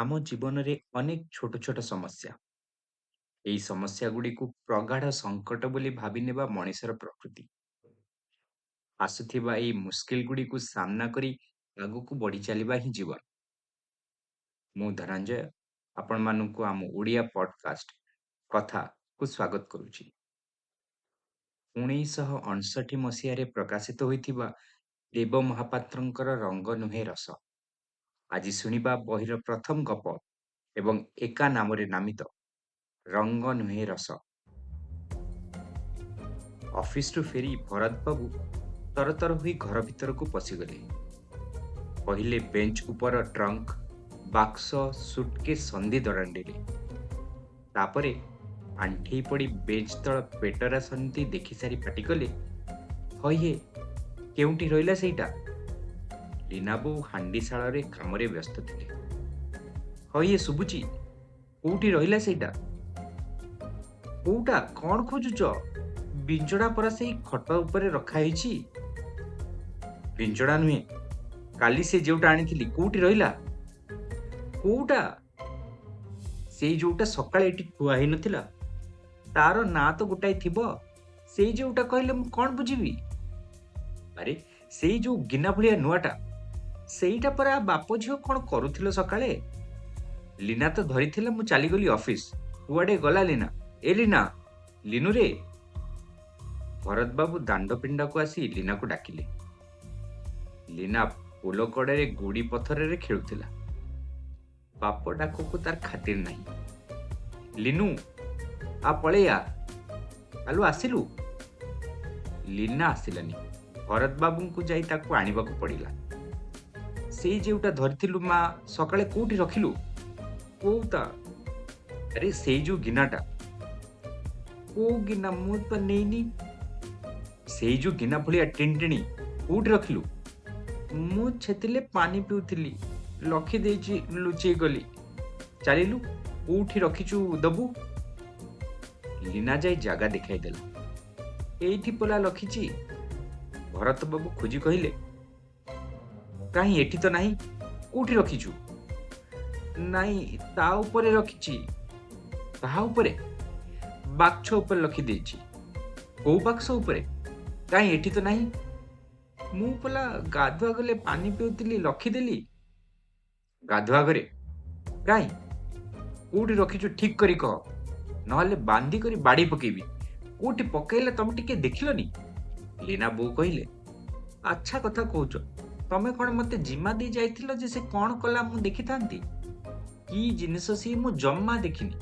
ଆମ ଜୀବନରେ ଅନେକ ଛୋଟ ଛୋଟ ସମସ୍ୟା। ଏଇ ସମସ୍ୟାଗୁଡ଼ିକୁ ପ୍ରଗାଢ଼ ସଙ୍କଟ ବୋଲି ଭାବିନେବା ମଣିଷର ପ୍ରକୃତି। ଆସୁଥିବା ଏଇ ମୁସ୍କିଲଗୁଡ଼ିକୁ ସାମ୍ନା କରି ଆଗକୁ ବଢ଼ି ଚାଲିବା ହିଁ ଜୀବନ। ମୁଁ ଧନଞ୍ଜୟ ଆପଣମାନଙ୍କୁ ଆମ ଓଡ଼ିଆ ପଡକାଷ୍ଟ କଥାକୁ ସ୍ୱାଗତ କରୁଛି। 1959 ମସିହାରେ ପ୍ରକାଶିତ ହୋଇଥିବା ଦେବ ମହାପାତ୍ରଙ୍କର ରଙ୍ଗ ନୁହେଁ ରସ। ଆଜି ଶୁଣିବା ବହିର ପ୍ରଥମ ଗପ ଏବଂ ଏକା ନାମରେ ନାମିତ ରଙ୍ଗ ନୁହେଁ ରସ। ଅଫିସରୁ ଫେରି ଭରତ ବାବୁ ତରତର ହୋଇ ଘର ଭିତରକୁ ପଶିଗଲେ। ପହିଲେ ବେଞ୍ଚ ଉପର ଟ୍ରଙ୍କ, ବାକ୍ସ, ସୁଟକେସ୍ ସନ୍ଧି ଦରାଣ୍ଡିଲେ। ତାପରେ ଆଣ୍ଠେଇ ପଡ଼ି ବେଞ୍ଚ ତଳ ପେଟରା ସନ୍ଧି ଦେଖିସାରି ପାଟିକଲେ, "ହଇହେ, କେଉଁଠି ରହିଲା ସେଇଟା?" ଲୀନା ବୋଉ ହାଣ୍ଡିଶାଳରେ କାମରେ ବ୍ୟସ୍ତ ଥିଲେ। "ହଇହେ, ଶୁଭୁଛି? କୋଉଠି ରହିଲା ସେଇଟା?" "କୋଉଟା? କଣ ଖୋଜୁଛ? ବିଞ୍ଚଣା ପରା ସେଇ ଖଟ ଉପରେ ରଖା ହେଇଛି।" "ବିଞ୍ଚଣା ନୁହେଁ, କାଲି ସେ ଯେଉଁଟା ଆଣିଥିଲି, କୋଉଠି ରହିଲା?" "କୋଉଟା?" "ସେଇ ଯୋଉଟା ସକାଳେ ଏଠି ଥୁଆ ହେଇନଥିଲା। ତାର ନାଁ ତ ଗୋଟାଏ ଥିବ। ସେଇ ଯୋଉଟା କହିଲେ ମୁଁ କଣ ବୁଝିବି?" "ଆରେ, ସେଇ ଯୋଉ ଗିନା ଭଳିଆ ନୂଆଟା। ସେଇଟା ପରା ବାପ ଝିଅ କଣ କରୁଥିଲ ସକାଳେ? ଲୀନା ତ ଧରିଥିଲା, ମୁଁ ଚାଲିଗଲି ଅଫିସ। କୁଆଡ଼େ ଗଲା ଲୀନା? ଏ ଲୀନା, ଲିନୁରେ!" ଭରତ ବାବୁ ଦାଣ୍ଡ ପିଣ୍ଡାକୁ ଆସି ଲୀନାକୁ ଡାକିଲେ। ଲୀନା ପୋଲ କଡ଼ରେ ଗୋଡ଼ି ପଥରରେ ଖେଳୁଥିଲା। ବାପ ଡାକକୁ ତାର ଖାତିର ନାହିଁ। "ଲିନୁ, ଆ ପଳେଇ ଆ। ଆଲୋ ଆସିଲୁ?" ଲୀନା ଆସିଲାନି। ଭରତ ବାବୁଙ୍କୁ ଯାଇ ତାକୁ ଆଣିବାକୁ ପଡ଼ିଲା। "ସେଇ ଯେଉଁଟା ଧରିଥିଲୁ ମା ସକାଳେ, କୋଉଠି ରଖିଲୁ?" "କୋଉଟା?" "ଆରେ, ସେଇ ଯୋଉ ଗିନାଟା।" "କୋଉ ଗିନା? ମୁଁ ତ ନେଇନି।" "ସେଇ ଯୋଉ ଗିନା ଭଳିଆ ଟିଣଟିଣି, କୋଉଠି ରଖିଲୁ?" "ମୁଁ ଛେତିଲେ ପାଣି ପିଉଥିଲି, ରଖିଦେଇଛି ଲୁଚେଇ ଗଲି।" "ଚାଲିଲୁ, କୋଉଠି ରଖିଛୁ ଦବୁ?" ଲୀନା ଯାଇ ଜାଗା ଦେଖାଇଦେଲା। "ଏଇଠି ପଲା ରଖିଛି।" ଭରତ ବାବୁ ଖୋଜି କହିଲେ, "କାହିଁ, ଏଠି ତ ନାହିଁ, କୋଉଠି ରଖିଛୁ?" "ନାଇଁ, ତା ଉପରେ ରଖିଛି।" "କାହା ଉପରେ?" "ବାକ୍ସ ଉପରେ ରଖିଦେଇଛି।" "କୋଉ ବାକ୍ସ ଉପରେ? କାହିଁ, ଏଠି ତ ନାହିଁ।" "ମୁଁ ପଲା ଗାଧୁଆ ଗଲେ ପାଣି ପିଉଥିଲି, ରଖିଦେଲି।" "ଗାଧୁଆ ଘରେ? କାହିଁ, କୋଉଠି ରଖିଛୁ ଠିକ୍ କରି କହ, ନହେଲେ ବାନ୍ଧି କରି ବାଡ଼ି ପକେଇବି। କୋଉଠି ପକେଇଲେ ତମେ ଟିକେ ଦେଖିଲନି?" ଲୀନା ବୋଉ କହିଲେ, "ଆଚ୍ଛା କଥା କହୁଛ, ତମେ କଣ ମତେ ଜିମା ଦେଇ ଯାଇଥିଲ ଯେ ସେ କଣ କଲା ମୁଁ ଦେଖିଥାନ୍ତି? କି ଜିନିଷ ସିଏ ମୁଁ ଜମା ଦେଖିନି।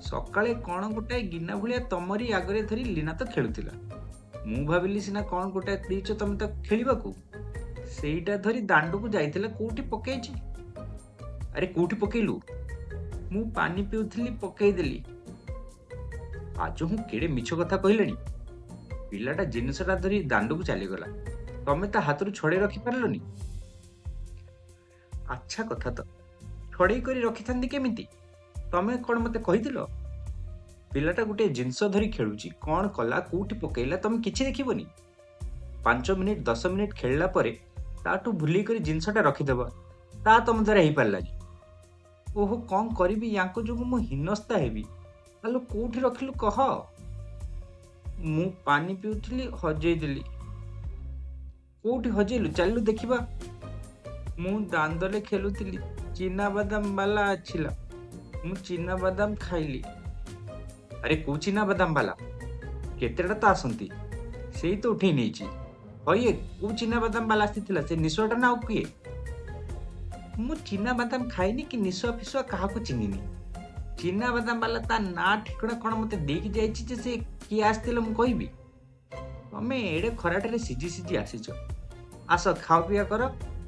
ସକାଳେ କଣ ଗୋଟାଏ ଗିନା ଭଳିଆ ତମରି ଆଗରେ ଧରି ଲୀନା ତ ଖେଳୁଥିଲା। ମୁଁ ଭାବିଲି ସିନା କଣ ଗୋଟାଏ ଦେଇଛ ତମେ ତାକୁ ଖେଳିବାକୁ। ସେଇଟା ଧରି ଦାଣ୍ଡକୁ ଯାଇଥିଲା, କୋଉଠି ପକେଇଛି?" "ଆରେ, କୋଉଠି ପକେଇଲୁ?" "ମୁଁ ପାଣି ପିଉଥିଲି, ପକେଇଦେଲି।" ଆଜହୁଁ କେଡ଼େ ମିଛ କଥା କହିଲେଣି। ପିଲାଟା ଜିନିଷଟା ଧରି ଦାଣ୍ଡକୁ ଚାଲିଗଲା, ତମେ ତା ହାତରୁ ଛଡ଼େଇ ରଖିପାରିଲନି? ଆଚ୍ଛା କଥା ତ, ଛଡ଼େଇ କରି ରଖିଥାନ୍ତି କେମିତି? ତମେ କଣ ମତେ କହିଥିଲ? ପିଲାଟା ଗୋଟିଏ ଜିନିଷ ଧରି ଖେଳୁଛି, କଣ କଲା, କୋଉଠି ପକେଇଲା, ତମେ କିଛି ଦେଖିବନି? 5 ମିନିଟ୍ 10 ମିନିଟ୍ ଖେଳିଲା ପରେ ତାଠୁ ଭୁଲେଇ କରି ଜିନିଷଟା ରଖିଦେବ, ତା ତମ ଦ୍ୱାରା ହେଇପାରିଲାନି। ଓହୋ, କଣ କରିବି, ୟାଙ୍କ ଯୋଗୁଁ ମୁଁ ହୀନସ୍ତା ହେବି। ଆଲୋ, କୋଉଠି ରଖିଲୁ କହ?" "ମୁଁ ପାଣି ପିଉଥିଲି, ହଜେଇଦେଲି।" "କୋଉଠି ହଜେଇଲୁ? ଚାଲିଲୁ ଦେଖିବା।" "ମୁଁ ଦାଣ୍ଡରେ ଖେଳୁଥିଲି, ଚିନାବାଦାମ ବାଲା ଆସିଲା, ମୁଁ ଚିନାବାଦାମ ଖାଇଲି।" "ଆରେ, କୋଉ ଚିନାବାଦାମ ବାଲା? କେତେଟା ତ ଆସନ୍ତି। ସେଇ ତ ଉଠେଇ ନେଇଛି। ହଇଏ, କୋଉ ଚିନାବାଦାମ ବାଲା ଆସିଥିଲା? ସେ ନିଶୁଆଟା ନା ଆଉ କିଏ?" "ମୁଁ ଚିନାବାଦାମ ଖାଇନି କି ନିଶୁଆ ଫିସୁଆ କାହାକୁ ଚିହ୍ନିନି। ଚିନାବାଦାମ ବାଲା ତା ନାଁ ଠିକଣା କଣ ମତେ ଦେଇକି ଯାଇଛି ଯେ ସେ କିଏ ଆସିଥିଲେ ମୁଁ କହିବି? ତମେ ଏଡ଼େ ଖରାଟାରେ ସିଝି ସିଝି ଆସିଛ, ଆସ ଖାଅ ପିଆ କର,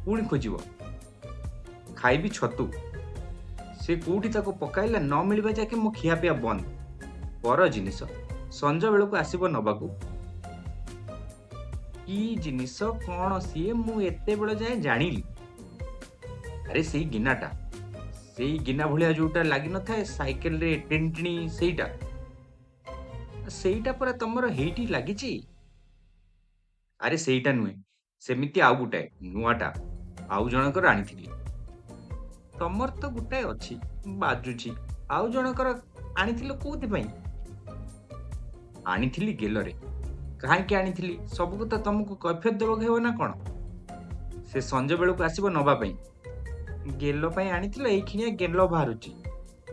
ପୁଣି ଖୋଜିବ।" "ଖାଇବି ଛତୁ। ସେ କୋଉଠି ତାକୁ ପକାଇଲା ନ ମିଳିବା ଯାକେ ମୋ ଖିଆପିଆ ବନ୍ଦ। ପର ଜିନିଷ, ସଞ୍ଜ ବେଳକୁ ଆସିବ ନବାକୁ। କି ଜିନିଷ କଣ ସିଏ ମୁଁ ଏତେବେଳ ଯାଏ ଜାଣିଲି?" "ଆରେ, ସେଇ ଗିନାଟା, ସେଇ ଗିନା ଭଳିଆ ଯୋଉଟା ଲାଗିନଥାଏ ସାଇକେଲରେ ଟିଣଟିଣି, ସେଇଟା। ସେଇଟା ପରା ତମର ହେଇଠି ଲାଗିଛି।" "ଆରେ, ସେଇଟା ନୁହେଁ, ସେମିତି ଆଉ ଗୋଟାଏ ନୂଆଟା, ଆଉ ଜଣଙ୍କର ଆଣିଥିଲି।" ତମର ତ ଗୋଟାଏ ଅଛି, ବାଜୁଛି, ଆଉ ଜଣଙ୍କର ଆଣିଥିଲ କୋଉଥିପାଇଁ? ଆଣିଥିଲି ଗେଲରେ। କାହିଁକି ଆଣିଥିଲି ସବୁ କଥା ତମକୁ କୈଫିୟତ ଦେବାକୁ ହେବ ନା କ'ଣ? ସେ ସଞ୍ଜ ବେଳକୁ ଆସିବ ନବା ପାଇଁ। ଗେଲ ପାଇଁ ଆଣିଥିଲ, ଏଇଖିଣିଆ ଗେଲ ବାହାରୁଛି।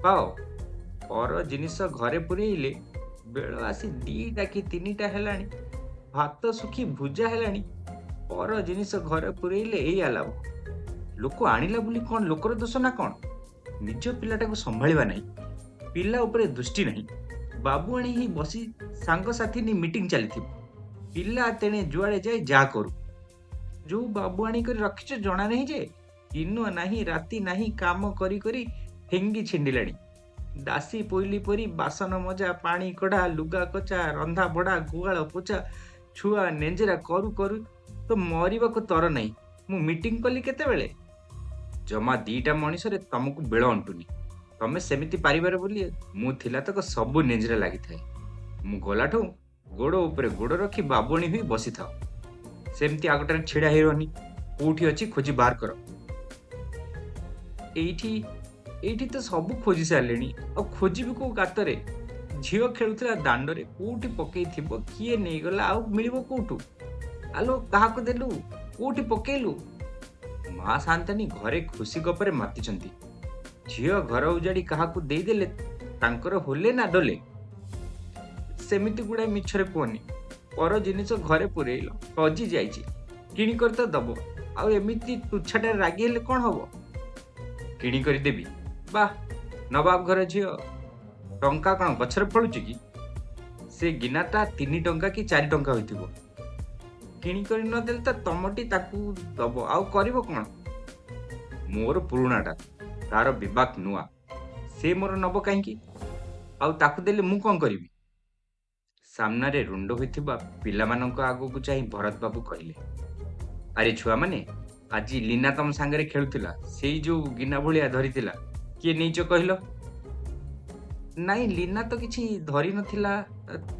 ପାଅ, ପର ଜିନିଷ ଘରେ ପୁରେଇଲେ ବେଳ ଆସି 2ଟା କି 3ଟା ହେଲାଣି, ଭାତ ଶୁଖି ଭୁଜା ହେଲାଣି। ପର ଜିନିଷ ଘରେ ପୁରେଇଲେ ଏଇଆ ଲାଭ। ଲୋକ ଆଣିଲା ବୋଲି କ'ଣ ଲୋକର ଦୋଷ ନା କ'ଣ? ନିଜ ପିଲାଟାକୁ ସମ୍ଭାଳିବା ନାହିଁ, ପିଲା ଉପରେ ଦୃଷ୍ଟି ନାହିଁ। ବାବୁଆଣୀ ହେଇ ବସି ସାଙ୍ଗସାଥି ନେଇ ମିଟିଂ ଚାଲିଥିବ, ପିଲା ତେଣେ ଯୁଆଡ଼େ ଯାଏ ଯାହା କରୁ। ଯୋଉ ବାବୁଆଣୀ କରି ରଖିଛ ଜଣା ନାହିଁ ଯେ ଦିନ ନାହିଁ ରାତି ନାହିଁ କାମ କରି କରି ଫିଙ୍ଗି ଛିଣ୍ଡିଲାଣି। ଦାସୀ ପୋଇଲି ପରି ବାସନ ମଜା, ପାଣି କଢ଼ା, ଲୁଗା କଚା, ରନ୍ଧା ବଢ଼ା, ଗୁହାଳ ପୋଛା, ଛୁଆ ନେଞ୍ଜେରା କରୁ କରୁ ତ ମରିବାକୁ ତର ନାହିଁ। ମୁଁ ମିଟିଂ କଲି କେତେବେଳେ? ଜମା 2ଟା ମଣିଷରେ ତମକୁ ବେଳ ଅଣ୍ଟୁନି। ତମେ ସେମିତି ପାରିବାର ବୋଲି ମୁଁ ଥିଲା ତକ ସବୁ ନେଞ୍ଜେରା ଲାଗିଥାଏ। ମୁଁ ଗଲାଠୁ ଗୋଡ଼ ଉପରେ ଗୋଡ଼ ରଖି ବାବୁଆଣୀ ହୋଇ ବସିଥାଅ। ସେମିତି ଆଗଟାରେ ଛିଡ଼ା ହେଇ ରହନି। କୋଉଠି ଅଛି ଖୋଜି ବାହାର କର। ଏଇଠି ଏଇଠି ତ ସବୁ ଖୋଜି ସାରିଲିଣି, ଆଉ ଖୋଜିବି କୋଉ ଗାତରେ? ଝିଅ ଖେଳୁଥିଲା ଦାଣ୍ଡରେ, କୋଉଠି ପକେଇଥିବ, କିଏ ନେଇଗଲା, ଆଉ ମିଳିବ କୋଉଠୁ? ଆଲୋ କାହାକୁ ଦେଲୁ, କୋଉଠି ପକେଇଲୁ? ମା ସାନ୍ତାନୀ ଘରେ ଖୁସି ଗପରେ ମାତିଛନ୍ତି। ଝିଅ ଘର ଉଜାଡ଼ି କାହାକୁ ଦେଇଦେଲେ ତାଙ୍କର ହୋଲେ ନା ଡୋଲେ? ସେମିତି ଗୁଡ଼ାଏ ମିଛରେ କୁହନି। ପର ଜିନିଷ ଘରେ ପୁରେଇଲ, ହଜି ଯାଇଛି, କିଣିକରି ତ ଦବ, ଆଉ ଏମିତି ତୁଚ୍ଛାଟାରେ ରାଗି ହେଲେ କ'ଣ ହବ? କିଣିକରି ଦେବି? ବାଃ, ନବାବ ଘର ଝିଅ, ଟଙ୍କା କ'ଣ ଗଛରେ ଫଳୁଛି କି? ସେ ଗିନାଟା 3 ଟଙ୍କା କି 4 ଟଙ୍କା ହୋଇଥିବ। କିଣିକରି ନଦେଲେ ତ ତମଟି ତାକୁ ଦବ, ଆଉ କରିବ କ'ଣ? ମୋର ପୁରୁଣାଟା, ତାର ବିବାକ ନୂଆ, ସେ ମୋର ନବ କାହିଁକି? ଆଉ ତାକୁ ଦେଲେ ମୁଁ କ'ଣ କରିବି? ସାମ୍ନାରେ ରୁଣ୍ଡ ହୋଇଥିବା ପିଲାମାନଙ୍କ ଆଗକୁ ଚାହିଁ ଭରତ ବାବୁ କହିଲେ, ଆରେ ଛୁଆମାନେ, ଆଜି ଲୀନା ତମ ସାଙ୍ଗରେ ଖେଳୁଥିଲା, ସେଇ ଯୋଉ ଗିନା ଭଳିଆ ଧରିଥିଲା, କିଏ ନେଇଛ କହିଲ? ନାଇଁ, ଲୀନା ତ କିଛି ଧରି ନଥିଲା,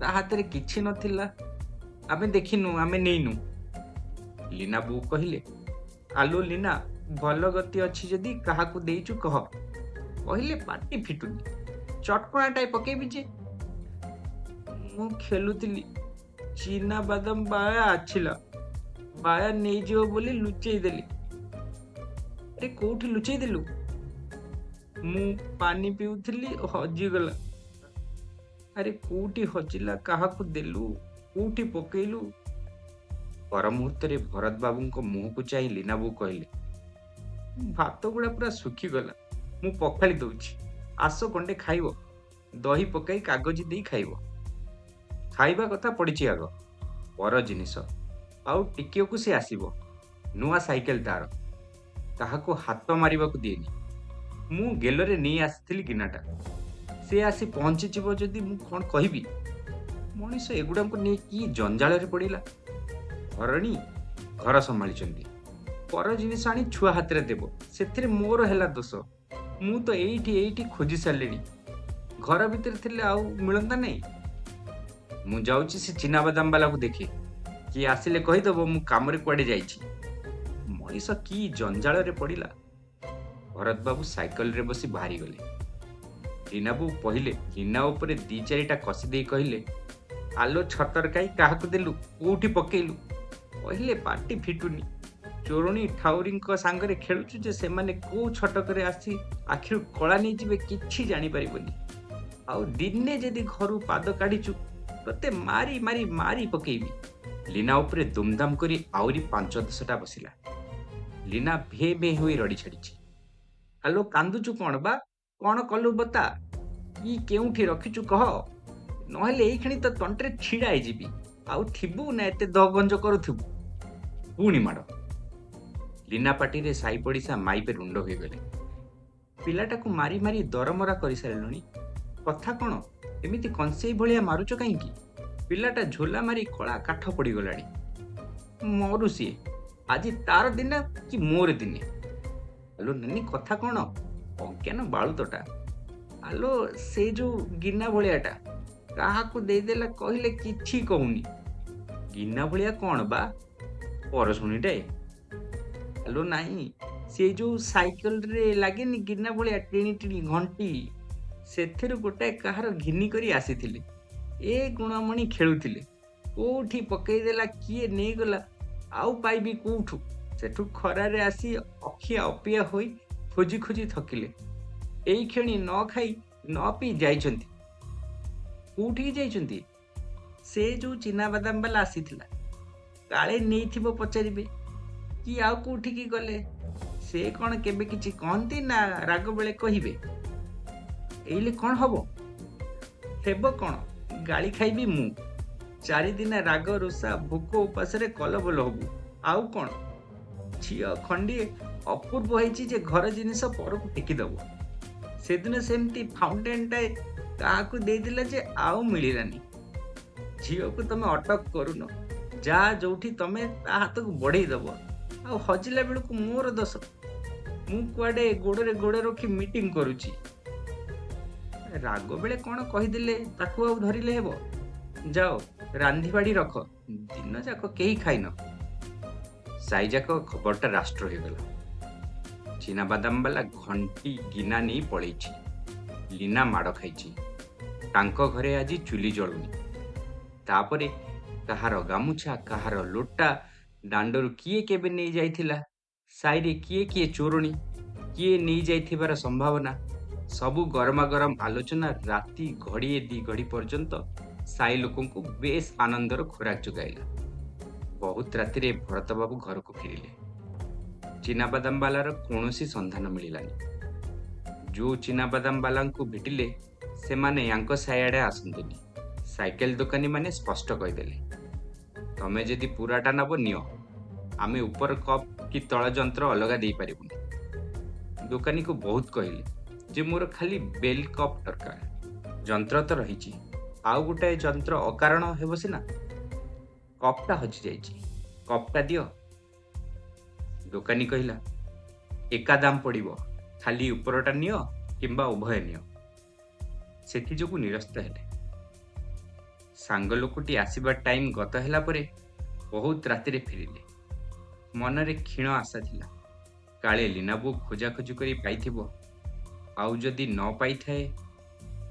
ତା ହାତରେ କିଛି ନଥିଲା, ଆମେ ଦେଖିନୁ, ଆମେ ନେଇନୁ। ଲୀନା ବୋଉ କହିଲେ, ଆଲୋ ଲୀନା, ଭଲ ଗତି ଅଛି ଯଦି କାହାକୁ ଦେଇଛୁ କହ। କହିଲେ ପାଟି ଫିଟୁନି, ଚଟକଣାଟାଏ ପକେଇବି ଯେ। ମୁଁ ଖେଲୁଥିଲି, ଚିନା ବାଦାମ ବାୟା ଆଛିଲା, ବାୟା ନେଇଯିବ ବୋଲି ଲୁଚେଇ ଦେଲି। ଆରେ କୋଉଠି ଲୁଚେଇ ଦେଲୁ? ମୁଁ ପାଣି ପିଉଥିଲି, ହଜିଗଲା। ଆରେ କୋଉଠି ହଜିଲା, କାହାକୁ ଦେଲୁ, କୋଉଠି ପକେଇଲୁ? ପର ମୁହୂର୍ତ୍ତରେ ଭରତ ବାବୁଙ୍କ ମୁହଁକୁ ଚାହିଁ ଲୀନା ବୋଉ କହିଲେ, ଭାତ ଗୁଡ଼ା ପୁରା ଶୁଖିଗଲା, ମୁଁ ପଖାଳି ଦଉଛି, ଆସ ଗଣ୍ଡେ ଖାଇବ, ଦହି ପକାଇ କାଗଜି ଦେଇ ଖାଇବ। ଖାଇବା କଥା ପଡ଼ିଛି ଆଗ, ପର ଜିନିଷ, ଆଉ ଟିକିଏକୁ ସେ ଆସିବ, ନୂଆ ସାଇକେଲ ତାର, କାହାକୁ ହାତ ମାରିବାକୁ ଦିଏନି। ମୁଁ ଗେଲରେ ନେଇ ଆସିଥିଲି ଗିନାଟା, ସେ ଆସି ପହଞ୍ଚିଯିବ ଯଦି ମୁଁ କ'ଣ କହିବି? ମଣିଷ ଏଗୁଡ଼ାଙ୍କୁ ନେଇ କି ଜଞ୍ଜାଳରେ ପଡ଼ିଲା। ଘରଣୀ ଘର ସମ୍ଭାଳିଛନ୍ତି, ପର ଜିନିଷ ଆଣି ଛୁଆ ହାତରେ ଦେବ, ସେଥିରେ ମୋର ହେଲା ଦୋଷ। ମୁଁ ତ ଏଇଠି ଏଇଠି ଖୋଜି ସାରିଲିଣି, ଘର ଭିତରେ ଥିଲେ ଆଉ ମିଳନ୍ତା ନାହିଁ। ମୁଁ ଯାଉଛି ସେ ଚିନାବାଦାମ ବାଲାକୁ ଦେଖେ, କିଏ ଆସିଲେ କହିଦେବ ମୁଁ କାମରେ କୁଆଡ଼େ ଯାଇଛି। ମଣିଷ କି ଜଞ୍ଜାଳରେ ପଡ଼ିଲା। ଭରତ ବାବୁ ସାଇକେଲରେ ବସି ବାହାରିଗଲେ। ଲୀନା ବୋଉ କହିଲେ, ଲୀନା ଉପରେ 2 4ଟା କଷି ଦେଇ କହିଲେ, ଆଲୋ ଛତରକାଇ କାହାକୁ ଦେଲୁ, କୋଉଠି ପକେଇଲୁ? କହିଲେ ପାଟି ଫିଟୁନି। ଚୋରଣୀ ଠାଉରୀଙ୍କ ସାଙ୍ଗରେ ଖେଳୁଛୁ ଯେ ସେମାନେ କୋଉ ଛଟକରେ ଆସି ଆଖିରୁ କଳା ନେଇଯିବେ କିଛି ଜାଣିପାରିବନି। ଆଉ ଦିନେ ଯଦି ଘରୁ ପାଦ କାଢ଼ିଛୁ ତୋତେ ମାରି ମାରି ମାରି ପକେଇବି। ଲୀନା ଉପରେ ଦୁମଦାମ କରି ଆହୁରି 5 10ଟା ବସିଲା। ଲୀନା ଭେ ଭେ ହୋଇ ରଡ଼ି ଛାଡ଼ିଛି। ଆଲୋ କାନ୍ଦୁଛୁ କ'ଣ ବା, କ'ଣ କଲୁ ବତା, କି କେଉଁଠି ରଖିଛୁ କହ, ନହେଲେ ଏଇକ୍ଷଣି ତ ତଣ୍ଟିରେ ଛିଡ଼ା ହେଇଯିବି। ଆଉ ଥିବୁ ନା ଏତେ ଦହଗଞ୍ଜ କରୁଥିବୁ? ପୁଣି ମାଡ଼। ଲୀନା ପାଟିରେ ସାଇ ପଡ଼ିଶା ମାଇପେ ରୁଣ୍ଡ ହୋଇଗଲେ। ପିଲାଟାକୁ ମାରି ମାରି ଦରମରା କରିସାରିଲୁଣି, କଥା କ'ଣ ଏମିତି କଂସେଇ ଭଳିଆ ମାରୁଛ କାହିଁକି? ପିଲାଟା ଝୋଲା ମାରି କଳା କାଠ ପଡ଼ିଗଲାଣି। ମରୁ ସିଏ, ଆଜି ତାର ଦିନ କି ମୋର ଦିନେ? ଆଲୋ ନାନୀ କଥା କ'ଣ, ଅଜ୍ଞାନ ବାଳୁତଟା। ଆଲୋ ସେ ଯୋଉ ଗିନା ଭଳିଆଟା କାହାକୁ ଦେଇଦେଲା କହିଲେ କିଛି କହୁନି। ଗିନା ଭଳିଆ କ'ଣ ବା, ପରଶୁଣିଟାଏ। ଆଲୋ ନାଇଁ, ସେ ଯୋଉ ସାଇକେଲରେ ଲାଗେନି ଗିନା ଭଳିଆ ଟିଣି ଟିଣି ଘଣ୍ଟି, ସେଥିରୁ ଗୋଟାଏ କାହାର ଘିନି କରି ଆସିଥିଲେ। ଏ ଗୁଣମଣି ଖେଳୁଥିଲେ। କୋଉଠି ପକେଇଦେଲା, କିଏ ନେଇଗଲା, ଆଉ ପାଇବି କୋଉଠୁ? ସେଠୁ ଖରାରେ ଆସି ଅଖିଆ ଅପିଆ ହୋଇ ଖୋଜି ଖୋଜି ଥକିଲେ। ଏଇକ୍ଷଣି ନ ଖାଇ ନ ପିଇ ଯାଇଛନ୍ତି। କୋଉଠିକି ଯାଇଛନ୍ତି? ସେ ଯୋଉ ଚିନାବାଦାମବାଲା ଆସିଥିଲା, କାଳେ ନେଇଥିବ ପଚାରିବେ, କି ଆଉ କୋଉଠିକି ଗଲେ? ସେ କ'ଣ କେବେ କିଛି କହନ୍ତି ନା ରାଗ ବେଳେ କହିବେ? ଏଇଲେ କ'ଣ ହବ? ହେବ କ'ଣ, ଗାଳି ଖାଇବି ମୁଁ। ଚାରିଦିନ ରାଗ ରୁଷା ଭୋକ ଉପାସରେ କଲବଲ ହବୁ, ଆଉ କ'ଣ? ଝିଅ ଖଣ୍ଡିଏ ଅପୂର୍ବ ହେଇଛି ଯେ ଘର ଜିନିଷ ପରକୁ ଟେକିଦବ। ସେଦିନ ସେମିତି ଫାଉଣ୍ଟେନଟାଏ କାହାକୁ ଦେଇଦେଲା ଯେ ଆଉ ମିଳିଲାନି। ଝିଅକୁ ତମେ ଅଟକ କରୁନ, ଯାହା ଯୋଉଠି ତମେ ତା ହାତକୁ ବଢ଼େଇ ଦବ, ଆଉ ହଜିଲା ବେଳକୁ ମୋର ଦୋଷ। ମୁଁ କୁଆଡ଼େ ଗୋଡ଼ରେ ଗୋଡ଼ ରଖି ମିଟିଂ କରୁଛି। ରାଗ ବେଳେ କ'ଣ କହିଦେଲେ ତାକୁ ଆଉ ଧରିଲେ ହେବ? ଯାଅ ରାନ୍ଧିବାଢ଼ି ରଖ, ଦିନଯାକ କେହି ଖାଇନ। ସାଇଯାକ ଖବରଟା ରାଷ୍ଟ୍ର ହୋଇଗଲା। ଚିନାବାଦାମବାଲା ଘଣ୍ଟି ଗିନା ନେଇ ପଳେଇଛି। ଲୀନା ମାଡ଼ ଖାଇଛି। ତାଙ୍କ ଘରେ ଆଜି ଚୁଲି ଜଳୁନି। ତାପରେ କାହାର ଗାମୁଛା, କାହାର ଲୋଟା ଦାଣ୍ଡରୁ କିଏ କେବେ ନେଇ ଯାଇଥିଲା, ସାଇରେ କିଏ କିଏ ଚୋରଣୀ, କିଏ ନେଇଯାଇଥିବାର ସମ୍ଭାବନା, ସବୁ ଗରମା ଗରମ ଆଲୋଚନା ରାତି ଘଡ଼ିଏ ଦି ଘଡ଼ି ପର୍ଯ୍ୟନ୍ତ ସାଇ ଲୋକଙ୍କୁ ବେଶ ଆନନ୍ଦର ଖୋରାକ ଯୋଗାଇଲା। ବହୁତ ରାତିରେ ଭରତବାବୁ ଘରକୁ ଫେରିଲେ। ଚିନାବାଦାମବାଲାର କୌଣସି ସନ୍ଧାନ ମିଳିଲାନି। ଯୋଉ ଚିନାବାଦାମବାଲାଙ୍କୁ ଭେଟିଲେ ସେମାନେ ୟାଙ୍କ ସାଇଆଡ଼େ ଆସନ୍ତିନି। ସାଇକେଲ ଦୋକାନୀମାନେ ସ୍ପଷ୍ଟ କହିଦେଲେ, ତମେ ଯଦି ପୁରାଟା ନବ ନିଅ, ଆମେ ଉପର କପ୍ କି ତଳ ଯନ୍ତ୍ର ଅଲଗା ଦେଇପାରିବୁନି। ଦୋକାନୀକୁ ବହୁତ କହିଲେ ଯେ ମୋର ଖାଲି ବେଲ୍ କପ୍ ଦରକାର, ଯନ୍ତ୍ର ତ ରହିଛି, ଆଉ ଗୋଟାଏ ଯନ୍ତ୍ର ଅକାରଣ ହେବ ସିନା। କପ୍ଟା ହଜିଯାଇଛି, କପ୍ଟା ଦିଅ। ଦୋକାନୀ କହିଲା, ଏକା ଦାମ ପଡ଼ିବ, ଖାଲି ଉପରଟା ନିଅ କିମ୍ବା ଉଭୟ ନିଅ। ସେଥିଯୋଗୁଁ ନିରସ୍ତ ହେଲେ। ସାଙ୍ଗ ଲୋକଟି ଆସିବା ଟାଇମ୍ ଗତ ହେଲା ପରେ ବହୁତ ରାତିରେ ଫେରିଲେ। ମନରେ କ୍ଷୀଣ ଆଶା ଥିଲା, କାଳେ ଲୀନାବୋଉ ଖୋଜାଖୋଜି କରି ପାଇଥିବ। ଆଉ ଯଦି ନ ପାଇଥାଏ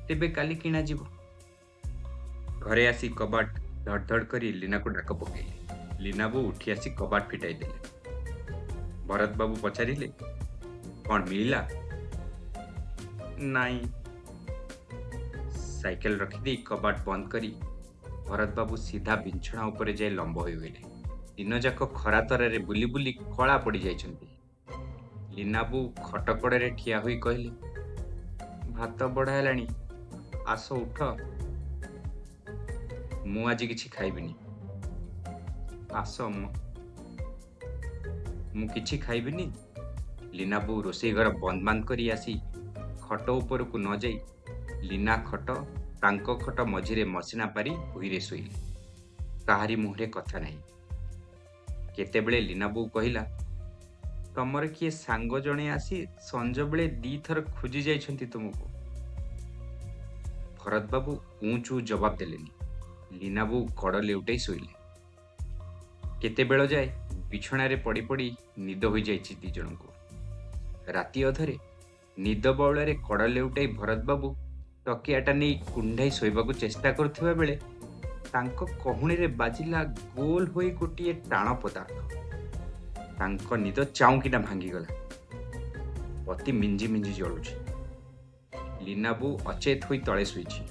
ତେବେ କାଲି କିଣାଯିବ। ଘରେ ଆସି କବାଟ ଧଡ଼ ଧଡ଼ କରି ଲୀନାକୁ ଡାକ ପକେଇଲେ। ଲୀନାବୋଉ ଉଠି ଆସି କବାଟ ଫିଟାଇ ଦେଲେ। ଭରତବାବୁ ପଚାରିଲେ, କ'ଣ ମିଳିଲା? ନାଇଁ। ସାଇକେଲ ରଖିଦେଇ କବାଟ ବନ୍ଦ କରି ଭରତବାବୁ ସିଧା ବିଛଣା ଉପରେ ଯାଇ ଲମ୍ବ ହୋଇଗଲେ। ଦିନଯାକ ଖରା ତରାରେ ବୁଲି ବୁଲି କଳା ପଡ଼ିଯାଇଛନ୍ତି। ଲୀନାବୋଉ ଖଟ କଡ଼ରେ ଠିଆ ହୋଇ କହିଲେ, ଭାତ ବଢ଼ା ହେଲାଣି, ଆସ ଉଠ। ମୁଁ ଆଜି କିଛି ଖାଇବିନି। ଆସ ମ। ମୁଁ କିଛି ଖାଇବିନି। ଲୀନାବୋଉ ରୋଷେଇ ଘର ବନ୍ଦ ବାନ୍ଦ କରି ଆସି ଖଟ ଉପରକୁ ନ ଯାଇ ଲୀନା ଖଟ ତାଙ୍କ ଖଟ ମଝିରେ ମସିଣା ପାରି ଭୂଇଁରେ ଶୋଇଲେ। କାହାରି ମୁହଁରେ କଥା ନାହିଁ। କେତେବେଳେ ଲୀନାବୋଉ କହିଲା, ତମର କିଏ ସାଙ୍ଗ ଜଣେ ଆସି ସଞ୍ଜବେଳେ ଦିଥର ଖୋଜି ଯାଇଛନ୍ତି ତୁମକୁ। ଭରତବାବୁ ଉଁ ଚୁଁ ଜବାବ ଦେଲେନି। ଲୀନାବୋଉ କଡ଼ ଲେଉଟାଇ ଶୋଇଲେ। କେତେବେଳ ଯାଏ ବିଛଣାରେ ପଡ଼ି ପଡ଼ି ନିଦ ହୋଇଯାଇଛି ଦି ଜଣଙ୍କୁ। ରାତି ଅଧରେ ନିଦ ବାଉଳାରେ କଡ଼ ଲେଉଟାଇ ଭରତବାବୁ ତକିଆଟା ନେଇ କୁଣ୍ଢାଇ ଶୋଇବାକୁ ଚେଷ୍ଟା କରୁଥିବା ବେଳେ ତାଙ୍କ କହୁଣୀରେ ବାଜିଲା ଗୋଲ ହୋଇ ଗୋଟିଏ ଟାଣ ପଦାର୍ଥ। ତାଙ୍କ ନିଦ ଚାଉଁକିନା ଭାଙ୍ଗିଗଲା। ବତି ମିଞ୍ଜି ମିଞ୍ଜି ଜଳୁଛି। ଲୀନାବୋଉ ଅଚେତ ହୋଇ ତଳେ ଶୋଇଛି।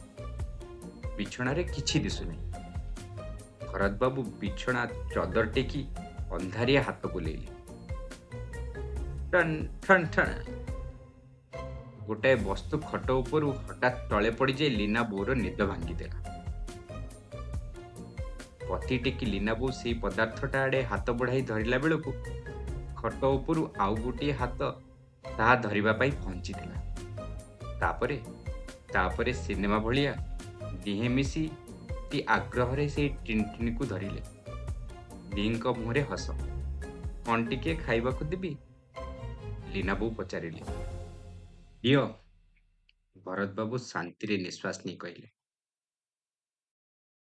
ବିଛଣାରେ କିଛି ଦିଶୁନାହିଁ। ଭରତବାବୁ ବିଛଣା ଚଦର ଟେକି ଅନ୍ଧାରିଆ ହାତ ବୁଲେଇଲେ। ଟନ୍ ଠନ୍ ଠଣ। ଗୋଟାଏ ବସ୍ତୁ ଖଟ ଉପରୁ ହଠାତ୍ ତଳେ ପଡ଼ିଯାଇ ଲୀନା ବୋଉର ନିଦ ଭାଙ୍ଗିଦେଲା। ବତି ଟେକି ଲୀନା ବୋଉ ସେଇ ପଦାର୍ଥଟା ଆଡ଼େ ହାତ ବଢ଼ାଇ ଧରିଲା ବେଳକୁ ଖଟ ଉପରୁ ଆଉ ଗୋଟିଏ ହାତ ତାହା ଧରିବା ପାଇଁ ପହଞ୍ଚିଥିଲା। ତାପରେ ତାପରେ ସିନେମା ଭଳିଆ ଦିହେଁ ମିଶି ଅତି ଆଗ୍ରହରେ ସେଇ ଟିଣ୍ଟିଣିକୁ ଧରିଲେ। ଦିହିଁଙ୍କ ମୁହଁରେ ହସ। କ'ଣ ଟିକିଏ ଖାଇବାକୁ ଦେବି? ଲୀନା ବୋଉ ପଚାରିଲେ। ଦିଅ। ଭରତବାବୁ ଶାନ୍ତିରେ ନିଶ୍ୱାସ ନେଇ କହିଲେ।